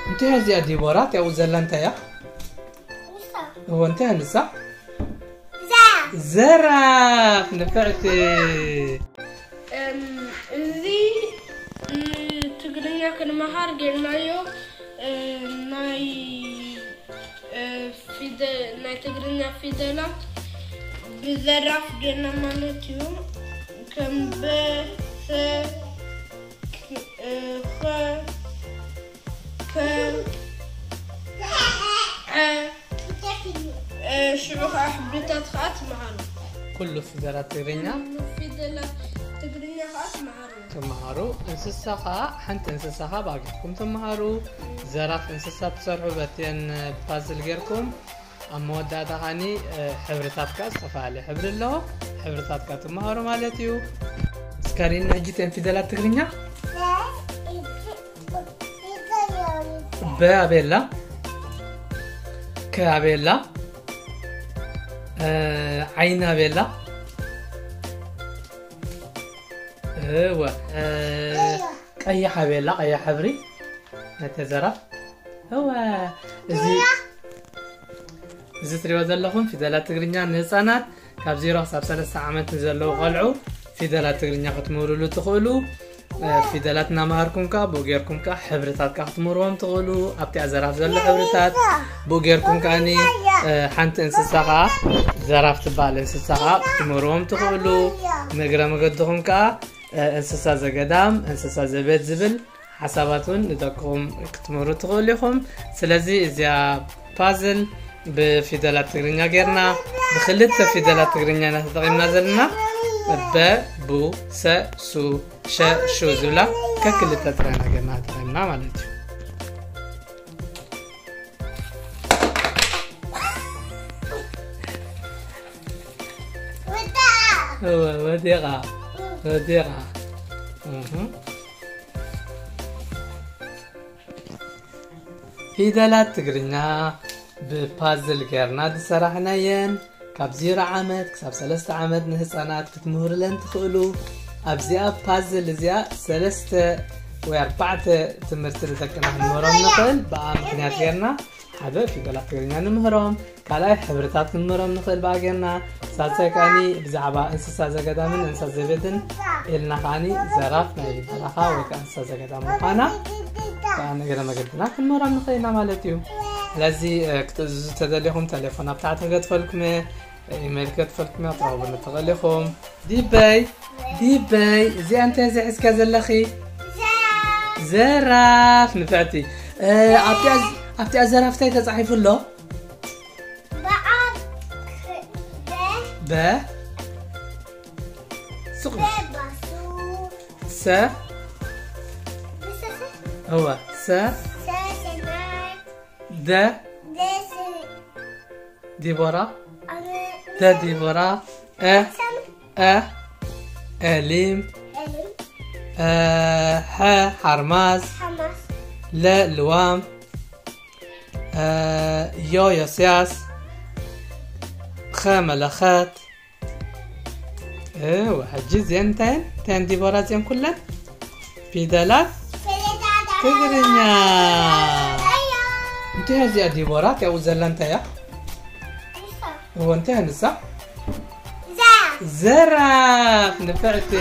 እንታይ እያ እዚኣ ዲቦራ? እቲኣ ኣብኡ ዘላ እንታይ እያ? እዋ፣ እንታይ እያ ንሳ? ዘራፍ፣ ንፍዕቲ። እም፣ እዚ ንትግርኛ ክንመሃር ጌርናዮ፣ እም፣ ናይ፣ እ፣ ፊደ-፣ ናይ ትግርኛ ፊደላት ብዘራፍ ጌርና ማለት እዩ። ከም በ፣ ሰ፣ ክ-፣ እ፣ ኸ፣ ከ፣ ዐ፣ እ፣ ሽዑ ኸዓ ሕብርታት ኸዓ ትመሃሩ። ኩሉ ፊደላት ትግርኛ። ፊደላት ትግርኛ ኸዓ ትመሃሩ። ትመሃሩ። እንስሳ ኸዓ፣ ሓንቲ እንስሳ ኸዓ ብኣግኩም ትመሃሩ። ዘራፍ እንስሳ ትሰርሑ በቲአን ፓዝል ጌርኩም። ኣብ መወዳእታ ኸዓኒ፣ እ፣ ሕብርታት ከኣ ዝተፈላለየ ሕብሪ ኣለዎ። ሕብርታት ከኣ ትመሃሩ ማለት እዩ። እስካሪን ሕጂ እተን ፊደላት ትግርኛ። በ ኣበይ ኣላ? ከ ኣበይ ኣላ? እ፣ ዓይኒ ኣበይ ኣላ? እወ፣ እ፣ ቀያሕ ኣበይ ኣላ? ቀያሕ ሕብሪ ናይታ ዘራፍ። እወ፣ እዚ፣ እዚ ትሪእዎ ዘለኹም ፊደላት ትግርኛ ንህፃናት ካብ ዜሮ ክሳብ ሰለስተ ዓመት ንዘለዉ ቆልዑ ፊደላት ትግርኛ ክትምህሩሉ ትኽእሉ። እ፣ ፊደላት እናምሃርኩም ከኣ ብኡ ጌርኩም ከኣ ሕብርታት ከኣ ክትምህርዎም ትኽእሉ። ኣብቲኣ ዘራፍ ዘሎ ሕብርታት ብኡ ጌርኩም ከኣኒ፣ እ፣ ሓንቲ እንስሳ ከኣ ዘራፍ ትበሃል እንስሳ ከኣ ክትምህርዎም ትኽእሉ። ንእግረ መገድኹም ከኣ፣ እ፣ እንስሳ ዘገዳም፣ እንስሳ ዘቤት ዝብል ሓሳባት እውን ንደቅኹም ክትምህሩ ትኽእሉ ኢኹም። ስለዚ እዚኣ ፓዝል ብፊደላት ትግርኛ ጌርና፣ ብክልተ ፊደላት ትግርኛ ኢና ተጠቒምና ዘለና። በ፣ ቡ፣ ሰ፣ ሱ፣ ሸ፣ ሹ ዝብላ ከክልተ ጥራይ ኢና ጌርና ተጠቒምና ማለት እዩ። እወ፣ ወዲቓ፣ ወዲቓ። እህ። ፊደላት ትግርኛ ብፓዝል ጌርና ዝሰራሕናየን ካብ ዜሮ ዓመት ክሳብ ሰለስተ ዓመት ንህፃናት ክትምህሩለን ትኽእሉ። ኣብዚኣ ፓዝል እዚኣ ሰለስተ ወይ ኣርባዕተ ትምህርቲ ንደቅና ክንምህሮም ንኽእል። ብኣ ምክንያት ጌርና ሓደ ፊደላት ትግርኛ ንምህሮም፣ ካልኣይ ሕብርታት ክንምህሮም ንኽእል ብኣ ጌርና፣ ሳልሳይ ከኣኒ ብዛዕባ እንስሳ ዘገዳምን እንስሳ ዘቤትን ኢልና ከኣኒ ዘራፍ ናይ በረኻ ወይ ከዓ እንስሳ ዘገዳም ምዃና ከኣ ንእግረ መገድና ክንምህሮም ንኽእል ኢና ማለት እዩ። ስለዚ፣ እ፣ ክትእዝዙ ተደሊኹም ተሌፎን ኣብ ታሕቲ ክገድፈልኩም እየ፣ ኢሜይል ክገድፈልኩም እየ፣ ክትረኽቡኒ ትኽእሉ ኢኹም። ዲበይ፣ ዲበይ፣ እዚኣ እንታይ እዚኣ ሒዝካ ዘለኺ? ዘራፍ። ዘራፍ፣ ንፍዕቲ። እ፣ ኣብቲኣ፣ ኣብቲኣ ዘራፍ እንታይ ተጻሒፉ ኣሎ? በኣብ በ። በ። ስቕ በ ባሱ። ሰ። ብሰሰ። እወ፣ ሰ። ሰ ሰናይ። ደ። ደስ። ዲቦራ። ኣነ። ደ ዲቦራ። እ። ሰም። እ። ኤሊም። ኤሊም። እ፣ ሐ ሓርማዝ። ሓማስ። ለ ልዋም። እ፣ ዮ ዮስያስ። ኸ መለኸት። እወ፣ ሕጂ እዚአን እንታየን? እንታየን ዲቦራ እዚአን ኩለን? ፊደላት ትግርኛ። እንታይ እያ እዚኣ ዲቦራ? እቲኣ ኣብኡ ዘላ እንታይ እያ? እወ፣ እንታይ እያ ንሳ? ዘራፍ፣ ንፍዕቲ።